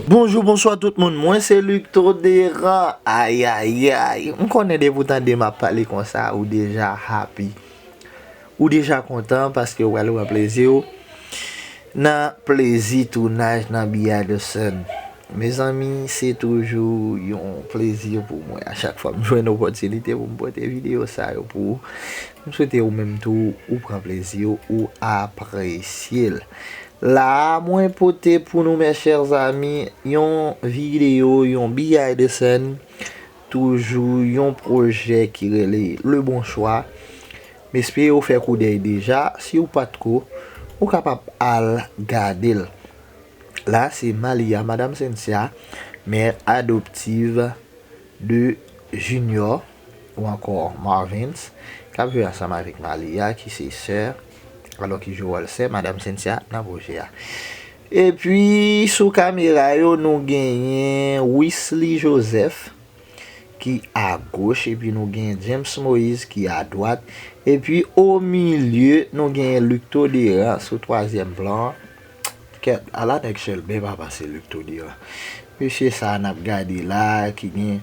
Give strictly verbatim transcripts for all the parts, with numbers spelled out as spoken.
Bonjou, bonswa tout moun. Mwen se Luc Todera. Ayayay. M konnen depi w tande m ap pale konsa, ou deja happy. Ou deja kontan paske w pral pran plezi w nan plezi tounaj nan Biyay The Sun. Mezanmi, se toujou yon plezi pou mwen a chak fwa m jwenn opòtinite pou m pote videyo sa yo pou ou. M swete ou menm tou, ou pran plezi w, ou apresye l. La a, mwen pote pou nou, mes chers amis, yon videyo, yon Biyay The Sun, toujou yon pwojè ki rele Le Bon Choix. M espere w fè koudèy deja. Si w pa t ko, ou kapab al gade l. La, se Malia, Madam Cynthia, mère adoptive de Junior, ou ankò Marvins, k ap jwe ansanm avèk Malia, ki se sè, alò ki jwe wòl sè Madam Cynthia nan pwojè a. Epi, sou kamera yo, nou genyen Wisly Joseph, ki agoch, epi nou gen James Moïse ki adwat, epi o milye, nou gen Luc Todera sou twazyèm plan an. Kèt, ala nèg Chèlbè pa pase Luc Todera. Mesye sa a n ap gade la, ki gen,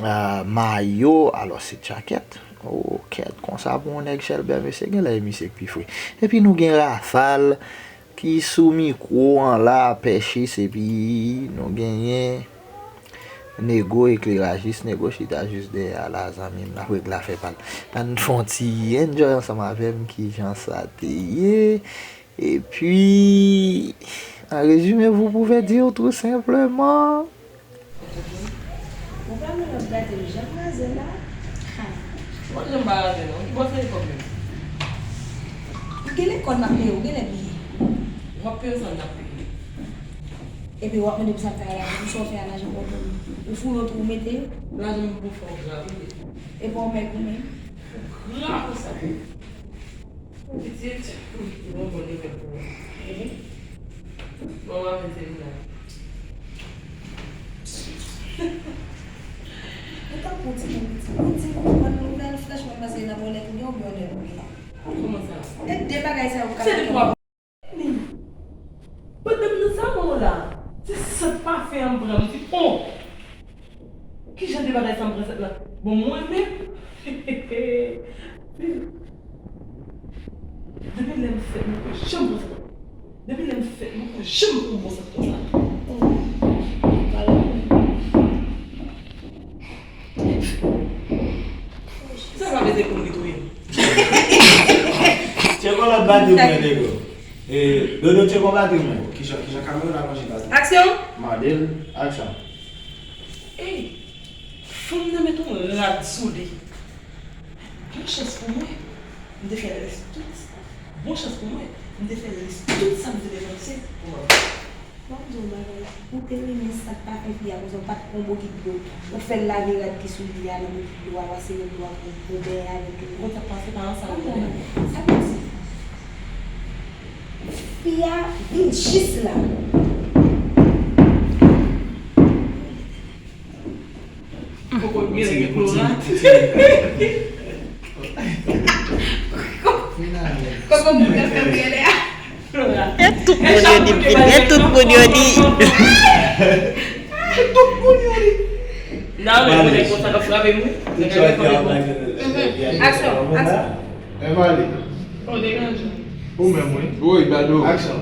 ah, mayo, alò se djakèt. O, kèt, konsa pou yon nèg Chèlbè, mesye, genlè e misye k pi fre. Epi nou gen Rafal, ki sou mikwo an la, pèchis, epi nou genyen Nego, eklerajis, Nego chita jis dèyè a la, zanmi m, l ap regle afè pa l. Ann fè yon ti enjoy ansanm avè m, kijan sa te ye. Epi, en résumé, vous pouvez dire tout simplement. Ou pa menm ap gade m jan m raze la. Ha. Mwen jan m pa raze non. Ki bò se lekòl menm? Ou gen lekòl m ap peye, ou genlè bliye. W ap peye sa m t ap peye. Epi w ap mande pou sa m fè a lajan m, sa w fè a lajan w ap mande. Ou fouye w tou ou mete yo. Lajan m pou fè w gra vre. Epi w mèg ou menm. Ou gra konsa. Pitit, gon bon nouvèl pou ou. Manman vin se vin la. Ou tankou ti moun piti. Ou di m ou konn nouvèl, franchman, m panse nan bòlèt ou ye oubyen onèt ou ye. Kòman sa? E de bagay sa yo ka fè. Pandan m nan sa mwen la, se sant pafen an m pran, m di, oh! Kijan de bagay sa m pran sant lan? Bon, mwen menm, depi lè m fèt, mwen poko janm pran sant. Depi lè m fèt, mwen poko janm pran bon sant konsa. Oh, malere. Sa pa vle di pou m li touye m. Tcheke yon lòt batri mwen, nego. E, Dodo, tcheke yon batri mwen. Kijan, kijan kamera la manje batri? Aksyon! Mande l, aksyon. Ey, fanm nan met yon rad sou li. Bon chans pou mwen, m te fè lis tout. Bon chans pou mwen, m te fè lis tout sa m te bezwen se pou mwen. Ban m di w yon bagay, ou te renmen sant pafen fi a konsa, ou pa t pran bokit dlo, ou fè l lave rad ki sou li a nan bokit dlo a, w a sere dlo a pou, pou w benyen avè l tou. Ou konn sa k pase pa ansanm avè l. Sa vle di, fi a vin jis la. Koko genlè gen klora. Koko moun nan fè m genlè a. Klora. E tout moun yo di m vin, e tout moun yo di. Tout moun yo di. Nan men mwen nèg konsa k ap frape m wi. Nèg la gen frape m. Aksyon, aksyon. Evali. Oh, degaje. Ou menm, wi. Wi, Dadou. Aksyon.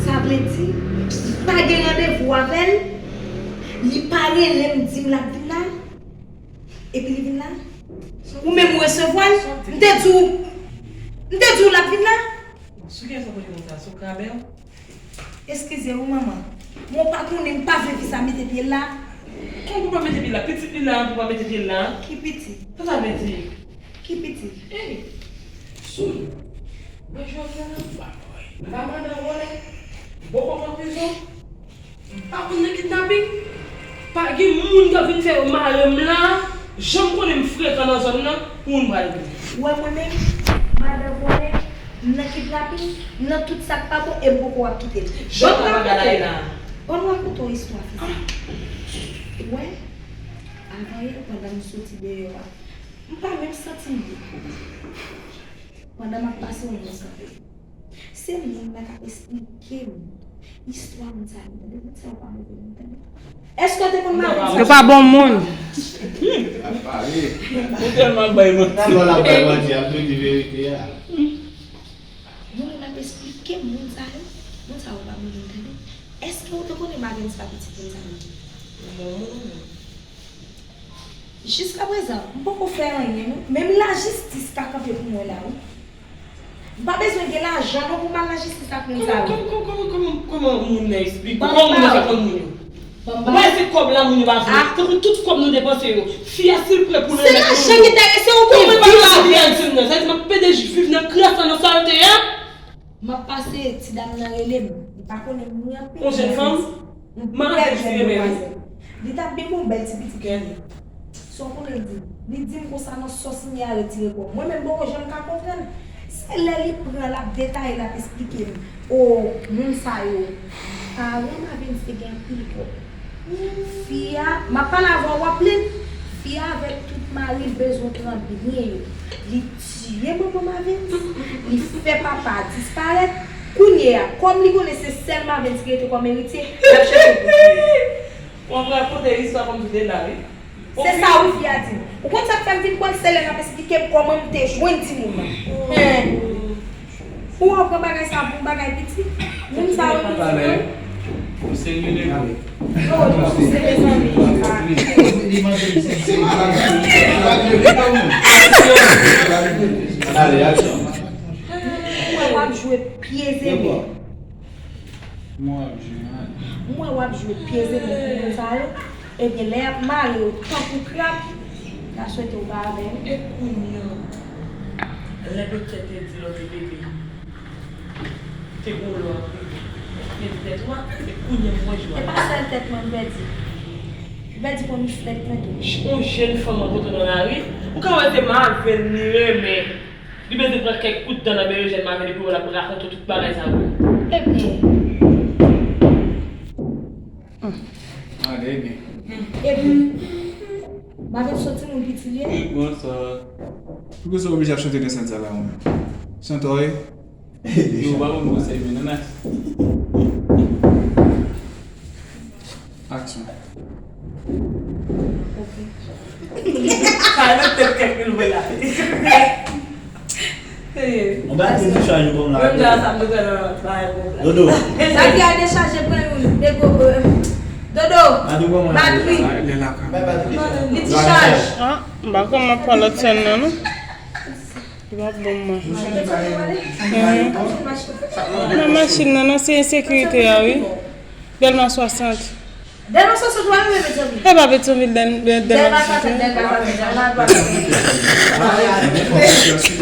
Sa vle di, m pa gen randevou avè l, li pa rele m, di m l ap vin la, epi li vin la? Ou menm ou resevwa l? M te di w, m te di w l ap vin la? Sou ki sa w pote konsa? Sou krabè w? Eskize wi, manman. Men w pa konnen m pa vle fi sa mete pye l la. Kòman pou pa mete pye l la? Pitit li la, pou pa mete pye l la? Ki pitit? Sa sa vle di? Ki pitit? Ey! Sou! Mwen jodi a la, m pa mandan vòlè. M poko pran prizon. M pa konn nan kidnaping. Pa gen moun k ap vin fè mare m la. Jan m konnen m frekan nan zòn nan, pou moun pral vini. Ou wè mwen menm, madan vòlè, m nan kidnaping, m nan tout sa k pa bon, e m poko ap kite l. Ban m rakonte w, ban m rakonte w istwa fi sa. Ou wè, avanyè, pandan m soti deyò a, m pa menm santi m byen. Pandan m ap pase yon moun kanpe. Se moun nan k ap esplike m istwa moun sa yo, tande, moun sa yo pa move moun, tande. Èske w te konn mari m? Yo pa bon moun. Ou tèlman bay manti. Lè w ap bay manti, ap tou di verite a. Yon moun ap esplike m moun sa yo, moun sa yo pa bon moun, tande. Èske w te konnen Mavens pa pitit moun sa yo? Bon moun. Jiskaprezan, m poko fè anyen, non. Menm lajistis ka kanpe pou mwen la, wi. M pa bezwen gen lajan, non, pou m al lajistis ak moun sa yo. Kòman, kòman, kòman, kòman, kòman moun nan esplike? Kòman moun nan fè konn moun yo? Ou wè se kòb la moun yo pa vle. Tankou tout kòb nou depanse yo. Fi a, si l prè pou l remèt nou yo. Se lajan ki enterese w, kòman l pa vle di l nan? Sa vle di m ap pede viv nan kras la, nan salte a? M ap pase, ti dam nan rele m. Li pa konnen m ni anpil. Yon jèn fanm? M pèdi remèt li. Li t ap byen bon, bèl ti pitit li ye. Sa w konnen l di m? Li di m konsa nan sòs m ye a retire kò m. Mwen menm m poko janm ka konprann. Se lè li pran, l ap detaye, l ap esplike m. O, moun sa yo. Paran Mavens te gen anpil kòb. Fi a, m ap pale avè w, w ap li l. Fi a avèk tout mari l bezwen pran byen yo. Li tiye manman Mavens, li fè papa a disparèt. Kounye a, kòm li konnen se sèl Mavens ki rete kòm eritye, l ap chèche pou tiye. W ap rakonte istwa kòmsi w te la, wi. Se sa wi fi a di m. Ou konn sa k fè m vin kwè l? Se lè l ap esplike m kòman m te jwenn timoun nan. Hen. Ou wè w pran bagay sa pou bagay piti? Moun sa yo piti vre. Ou serye nèg. Non, non, se mezanmi. Mwen w ap jwe pye zebe. Mwen w ap jwe, mwen. Mwen w ap jwe pye zebe pou moun sa yo. Ebyen, lè y ap mare yo tankou krab, n a swete w pa avè yo. E kounye a, lè doktè te di lè w te bebe, te gwo lò anpil, te di tèt ou a, e kounye a m wè jou a. E pa sèl tèt mwen m pèdi. M pèdi pwomiflèt mwen tou. Yon jèn fanm rankontre w nan lari, ou ka wè se Mavens li renmen. Li bezwen pran kèk kout dan nan berejèn Mavens epi wè l ap rakonte w tout bagay sa yo. Ebyen. Ale, ebyen. Epi, Mavens se yon timoun piti li ye. Wi, konsa. Poukisa w oblije ap chante nan sèn sa la, ou menm? Chantè w ye? Yo, w pa konn konsèy men nan nas. Aksyon. Ok. Sa nan tèt kèk mil vre la. Serye. On ba ti chaj ou konn la. Menm jan sa m bezwen nan bagay pwòp la. Dodo. Sa ki a dechaje pran youn, de gwo, euh, Dodo. Batri. Li ti chaj. Ah, m pa konn m ap pran lòt sèn nan, non. Li p ap bon mwen. Nan machin nan, non, se ensekirite a, wi. Dèlma swasant. Dèlma swasant, w ale Petyonvil? E pa Petyonvil, Dèl-, Dèl-, Dèlma swasant, Dèlma swasant,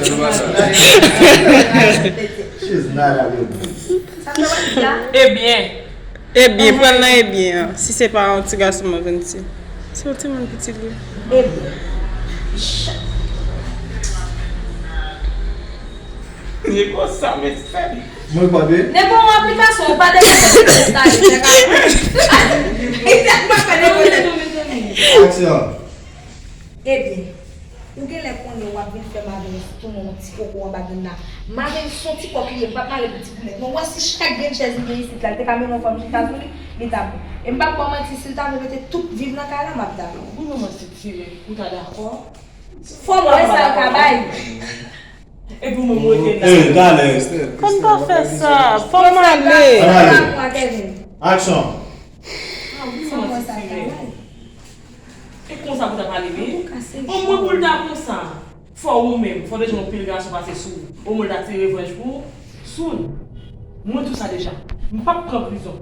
Dèlma swasant. She's not a real. Sa fè w di la? Ebyen. Ebyen, pral nan ebyen an. Si se pa yon ti gason Mavens, se yon timoun pitit li. Ebyen. Li konsa, mesye. Mwen pa de. Nenpòt yon aplikasyon, ou pa de. Aksyon. Ebyen, ou genlè konnen w ap vin fè Mavens tounen yon ti koko anba grenn la. Mavens se yon ti kòk li ye, m p ap pale pou ti boulèt. Men w wè si chak grenn chèz li gen isit la, li te ka mennen yon fanm chita sou li, li t ap bon. E m p ap ba w manti, si l ta vle mete tout viv nan kay la, m ap dakò. Ou nan manti, ti nèg, ou ta dakò? Fò m wè sa l ka bay. Epi ou menm ou rete la. Eh, talè. Konn pa fè sa. Fò m ale. Ann ale. Aksyon. Ah, ou nan manti, ti nèg. E konsa pou ta pale, wi. An mwen pou l ta konsa. Fò ou menm, fò te jwenn yon pil gason pase sou ou. Omwen l ta tire revanj pou ou, sou l. Mwen tou sa deja. M p ap pran prizon.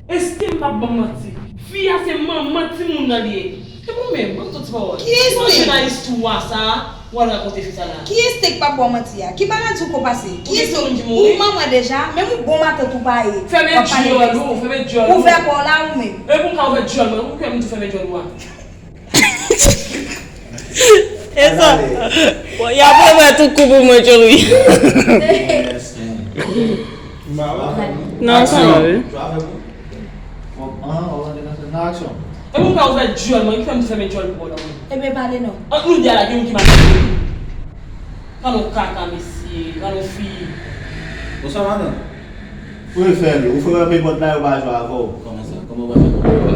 Estime p ap ban m manti. Fi a se manman timoun nan li ye. E mwen menm, ban m tout ti pawòl. Ki Estime? Sonje nan istwa sa a, w al rakonte fi sa la. Ki Estime k p ap ba w manti a? Ki maladi w ko pase? Ki Estime? Ou manman deja, menm yon bon matant ou pa ye. Fèmen djòl ou, fèmen djòl ou. Ouvè kò w la ou menm. E pou m ka ouvè djòl mwen, ou kwè m tou fèmen djòl ou a? E sa. Bon, y ap remèt ou kou pou mwen, Tchori. Non, sa va, wi. E pou m pa ouvè djòl mwen, ki fè m di fèmen djòl pou w la. Ebyen, pale non. Ant nou de a la, gen youn ki mal. Pale w kaka, mesye, pale w fi. Bonswa, madanm. Ou fè l, ou fè wè pòt la, yo pa jwe avè w. Kòman sa? Kòman w pa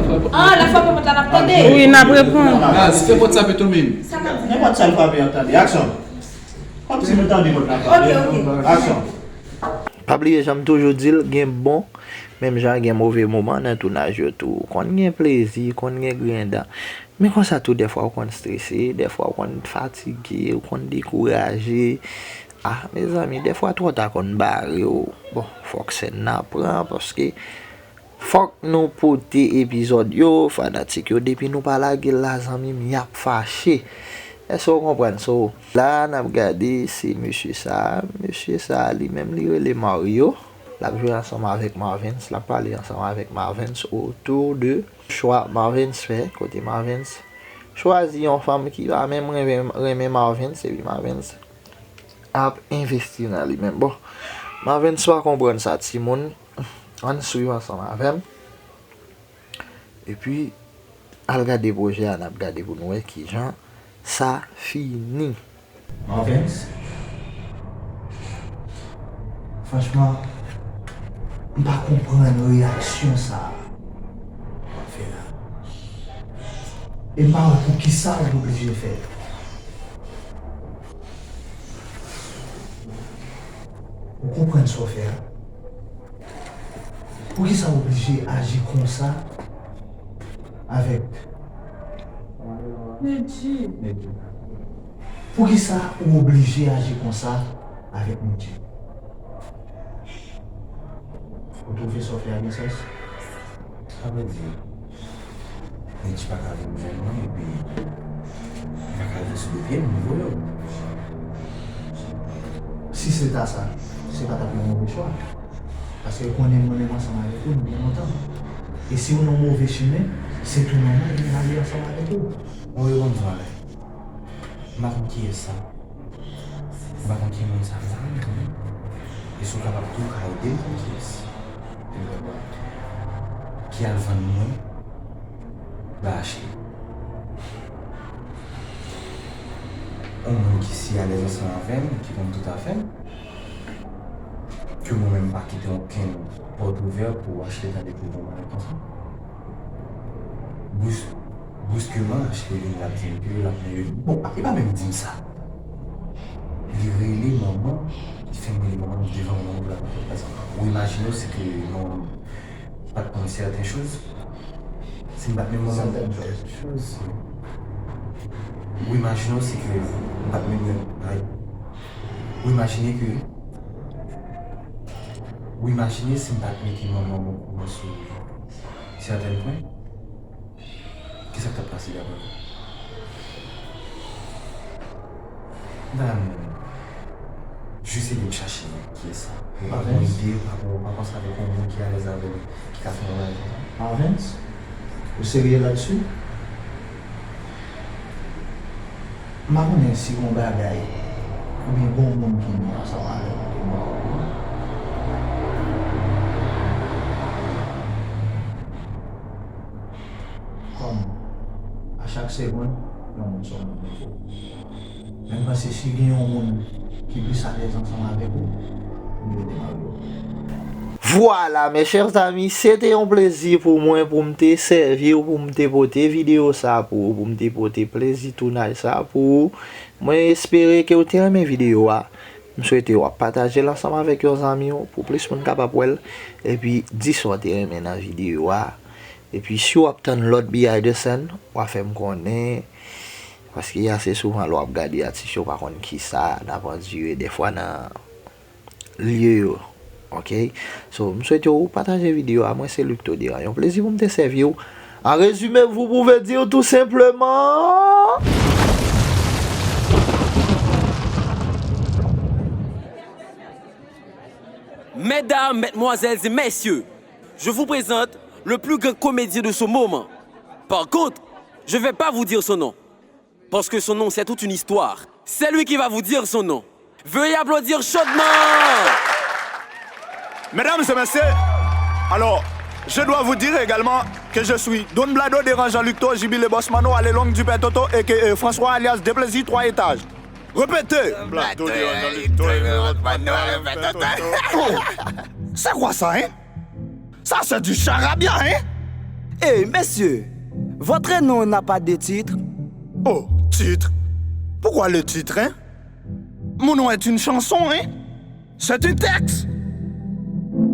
fè pòt la? Ah, la frape pòt la, n ap tande. Wi, n ap reponn. Baz, fè pòt sa pito menm. Sa k ap di? Nenpòt sa l frape, y ap tande. Aksyon! Kòmsi nou tande pòt la frape. Ok, ok. Aksyon! Pa bliye, jan m toujou di l, gen bon, menm jan gen move moman nan tounaj yo tou. Konn gen plezi, konn gen griyen dan. Men konsa tou, dèfwa ou konn strese, dèfwa ou konn fatige, ou konn dekouraje. Ah, mezanmi, dèfwa twò ta konn bare w. Bon, fòk sèn nan pran, paske fòk nou pote epizòd yo, fanatik yo, depi nou pa lage l la, zanmi m, y ap fache. Èske w konprann? So, la, n ap gade, se mesye sa, mesye sa, li menm, li rele Mario. L ap jwe ansanm avèk Marvens, l ap pale ansanm avèk Marvens otou de chwa Marvens fè, kote Marvens chwazi yon fanm ki pa menm renmen, renmen Marvens, epi Marvens ap envesti nan li menm. Bon, Marvens pa konprann sa, timoun, ann swiv ansanm avè m. Epi, al gade pwojè a, n ap gade pou n wè kijan sa fini. Marvens, franchman, m pa konprann reyaksyon sa a w ap fè la. E m pa wè poukisa w oblije fè l. Ou konprann sa w fè a? Poukisa w oblije aji konsa avèk Nedji? Poukisa ou oblije aji konsa avèk Nedji? Ou twouve sa w fè a gen sans? Sa vle di, Nedji pa ka vin jwenn mwen epi li pa ka vin sou de pye m, m voye w. Si se ta sa, se pa t ap yon move chwa. Paske l konnen mwen menm ansanm avèk ou, nou gen lontan. E si w nan move chimen, se tou nòmal li ale ansanm avèk ou. Mwen reponn sa w la. M pa konn kiyès sa. M pa konn ki moun sa, m pa konn kanmenm. E si w kapab tou, w ka ede m konn kiyès. Ki al vann mwen ba Ashley. Yon moun ki si alèz ansanm avè m, ki konn tout afè m, ke mwen menm m pa kite okenn pòt ouvè pou Ashley ta dekouvri yon bagay konsa. Brus, bruskeman, Ashley vin, l ap di m ke l ap nan yon, bon, li pa menm di m sa. Li rele manman, li fè m rele manman m devan manman m pou l ap rakonte sa. Ou imajine w si ke yon pa t konn sèten choz, si m pa t menm manman m. Sèten choz. Ou imajine w si ke m pa t menm, ay, ou imajine ke, ou imajine si m pa t mete manman m okouran sou sèten pwen, kisa k t ap pase daprè w? Dam, jis ede m chache kiyès sa. Ou pa konn ide, ou pa konn, ou pa panse avèk yon moun ki alèz avè l, ki ka fè yon bagay konsa? Marvens, ou serye la dsi? M pa konnen si gon bagay oubyen gon moun ki ni ansanm avè m ke m pa konnen. Kòm a chak segonn, yon moun se yon moun nouvo. Men m panse si gen yon moun ki plis alèz ansanm avèk ou, m rele Mario. Vwala, mes chers amis, se te yon plezi pou mwen pou m te sèvi w, pou m te pote videyo sa pou ou, pou m te pote plezi tounaj sa pou ou. Mwen espere ke w te renmen videyo a. M swete w ap pataje l ansanm avèk yon zanmi w pou plis moun kapab wè l. Epi di sa w te renmen nan videyo a. Epi si w ap tann lòt Behind the Scene, w a fè m konnen. Paske ase souvan lè w ap gade atis yo, w pa konn kisa n ap andire dèfwa nan lye yo. Ok? So, m swete w pataje videyo a. Mwen se Lucto Deran. Yon plezi pou m te sèvi w. En résumé, vous pouvez dire tout simplement. Mesdames, mesdemoiselles et messieurs, je vous présente le plus grand comédien de ce moment. Par contre, je vais pas vous dire son nom. Parce que son nom, c'est toute une histoire. C'est lui qui va vous dire son nom. Veuillez applaudir chaudement. Mesdames et messieurs, alors, je dois vous dire également que je suis Don Blado, Deranjan Lucto, Jibile Boss Mano, Allée Longue du Père Toto, aka François alias Déplaisir trois étages. Répétez. Oh, c'est quoi ça, hein? Ça, c'est du charabia, hein? Hey, messieurs, votre nom n'a pas de titre? Oh, titre? Pourquoi le titre, hein? Mon nom est une chanson, hein? C'est un texte.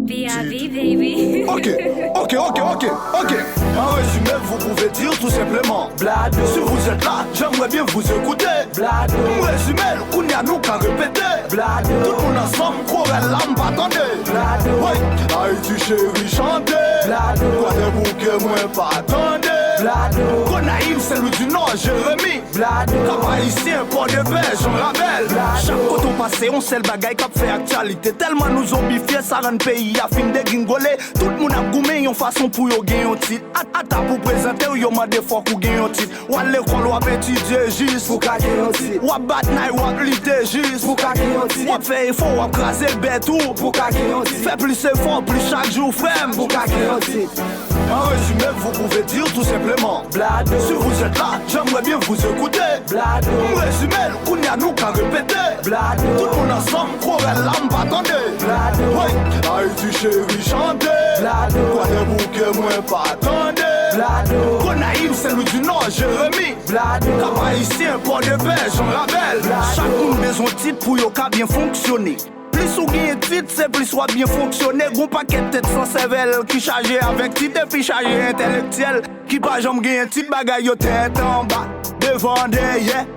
B R B, baby. Ok, ok, ok, ok, ok. En résumé, vous pouvez dire tout simplement Bladeau. Si vous êtes là, j'aimerais bien vous écouter. Bladeau. M rezime l, kounye a nou ka repete. Bladeau. Tout moun ansanm, korèl la m pa tande. Bladeau. Hey, Ayiti cheri chante. Bladeau. Gwadèbouke mwen pa tande. Bladeau. Gonayiv, Sen Lwi di Nò, Jeremi. Bladeau. Kap Ayisyen, Pòdepè, Jan Rabèl. Bladeau. Chak kote w pase, yon sèl bagay k ap fè aktyalite. Tèlman nou zonbifye, sa rann peyi a fin degringole. Tout moun ap goumen yon fason pou yo gen yon tit. At-, ata pou prezante w, yo mande fòk ou gen yon tit. W al lekòl, w ap etidye jis pou ka gen yon tit. W ap bat nay, w ap lite jis pou ka gen yon tit. W ap fè efò, w ap kraze bèt ou pou ka gen yon tit. Fè plis efò, plis chak jou, frè m, pou ka gen yon tit. En résumé, vous pouvez dire tout simplement Bladeau. Si vous êtes là, j'aimerais bien vous écouter. Bladeau. M rezime l, kounye a nou ka repete. Bladeau. Tout moun ansanm, korèl la m pa tande. Bladeau. Hey, Ayiti cheri chante. Bladeau. Gwadèbouke mwen pa tande. Bladeau. Gonayiv, Sen Lwi di Nò, Jeremi. Bladeau. Kap Ayisyen, Pòdepè, Jan Rabèl. Bladeau. Chak moun bezwen tit pou yo ka byen fonksyone. Plis ou genyen tit, se plis w ap byen fonksyone. Gon pakèt tèt san sèvèl ki chaje avèk tit epi chaje entèlektyèl ki pa janm genyen tit, bagay yo tèt anba, devan dèyè,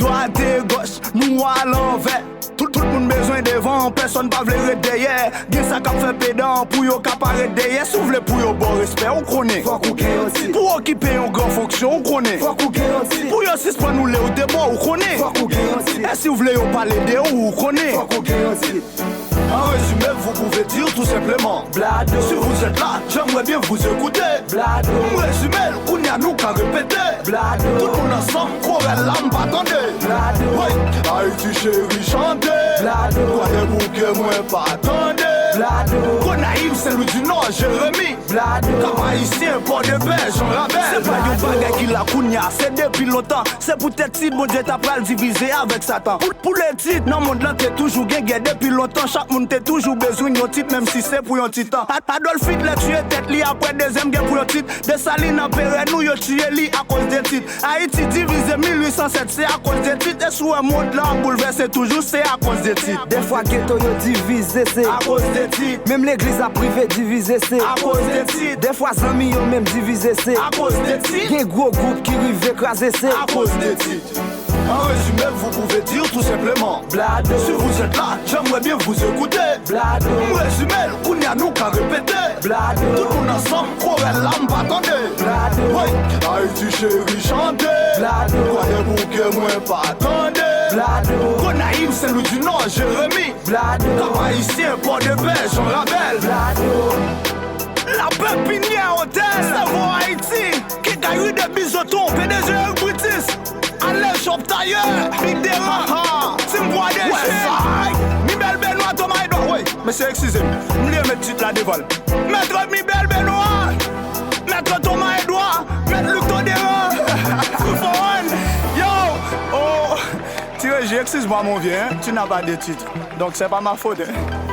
dwat e gòch, nou alanvè. Tout, tout moun bezwen devan, pèsonn pa vle ret dèyè. Gen sa k ap fè pedan pou yo ka parèt dèyè. Si w vle pou yo ba w respè, ou konnen. Fòk ou gen yon tit. Pou w okipe yon gran fonksyon, ou konnen. Fòk ou gen yon tit. Pou yo sispann woule w de bò, ou konnen. Fòk ou gen yon tit. E si w vle yo pale de ou, ou konnen. Fòk ou gen yon tit. En résumé, vous pouvez dire tout simplement Bladeau. Si vous êtes là, j'aimerais bien vous écouter. Bladeau. M rezime l, kounye a nou ka repete. Bladeau. Tout moun ansanm, korèl la m pa tande. Bladeau. Hey, Ayiti cheri chante. Bladeau. Gwadèbouke mwen pa tande. Bladeau. Gonayiv, Sen Lwi di Nò, Jeremi. Bladeau. Kap Ayisyen, Pòdepè, Jan Rabèl. Se pa yon bagay ki la kounye a, se depi lontan. Se poutèt tit Bondye ta pral divize avèk Satan. Pou, pou le tit, nan mond lan te toujou gen gè depi lontan. Chak moun te toujou bezwen yon tit, menm si se pou yon ti tan. Ad-, Adolf Hitler tiye tèt li apre dezyèm gè pou yon tit. Desalin anperè nou, yo tiye li akoz de tit. Ayiti divize mil uit san sèt, se akoz de tit. E si w wè mond lan ap boulvèse toujou, se akoz de tit. Dèfwa geto yo divize, se akoz de tit. Menm legliz ap rive divize, se akoz de tit. Dèfwa zanmi yo menm divize, se akoz de tit. Gen gwo gwoup ki rive kraze, se akoz de tit. En résumé, vous pouvez dire tout simplement Bladeau. Si vous êtes là, j'aimerais bien vous écouter. Bladeau. M rezime l, kounye a nou ka repete. Bladeau. Tout moun ansanm, korèl la m pa tande. Bladeau. Hey, Ayiti cheri chante. Bladeau. Gwadèbouke mwen pa tande. Bladeau. Gonayiv, Sen Lwi di Nò, Jeremi. Bladeau. Kap Ayisyen, Pòdepè, Jan Rabèl. Bladeou. La Pépinière Hotel, Savo Ayiti, Kekayri de Bizoton, P D G Eric Britis, Alèz Shop Tayè, Big Deran, Tim Bwa Deje, Mibèl Benwa, Toma Edwa. Woy, mesye, eskize m, m bliye met tit la devan l. Mèt Mibèl Benwa, Mèt Toma Edwa, Mèt Luc Toderan, Free for One. Yo, oh, Ti Reji, excuse-moi, mon vieux, hein, tu n'as pas de titre. Donc, c'est pas ma faute, hein.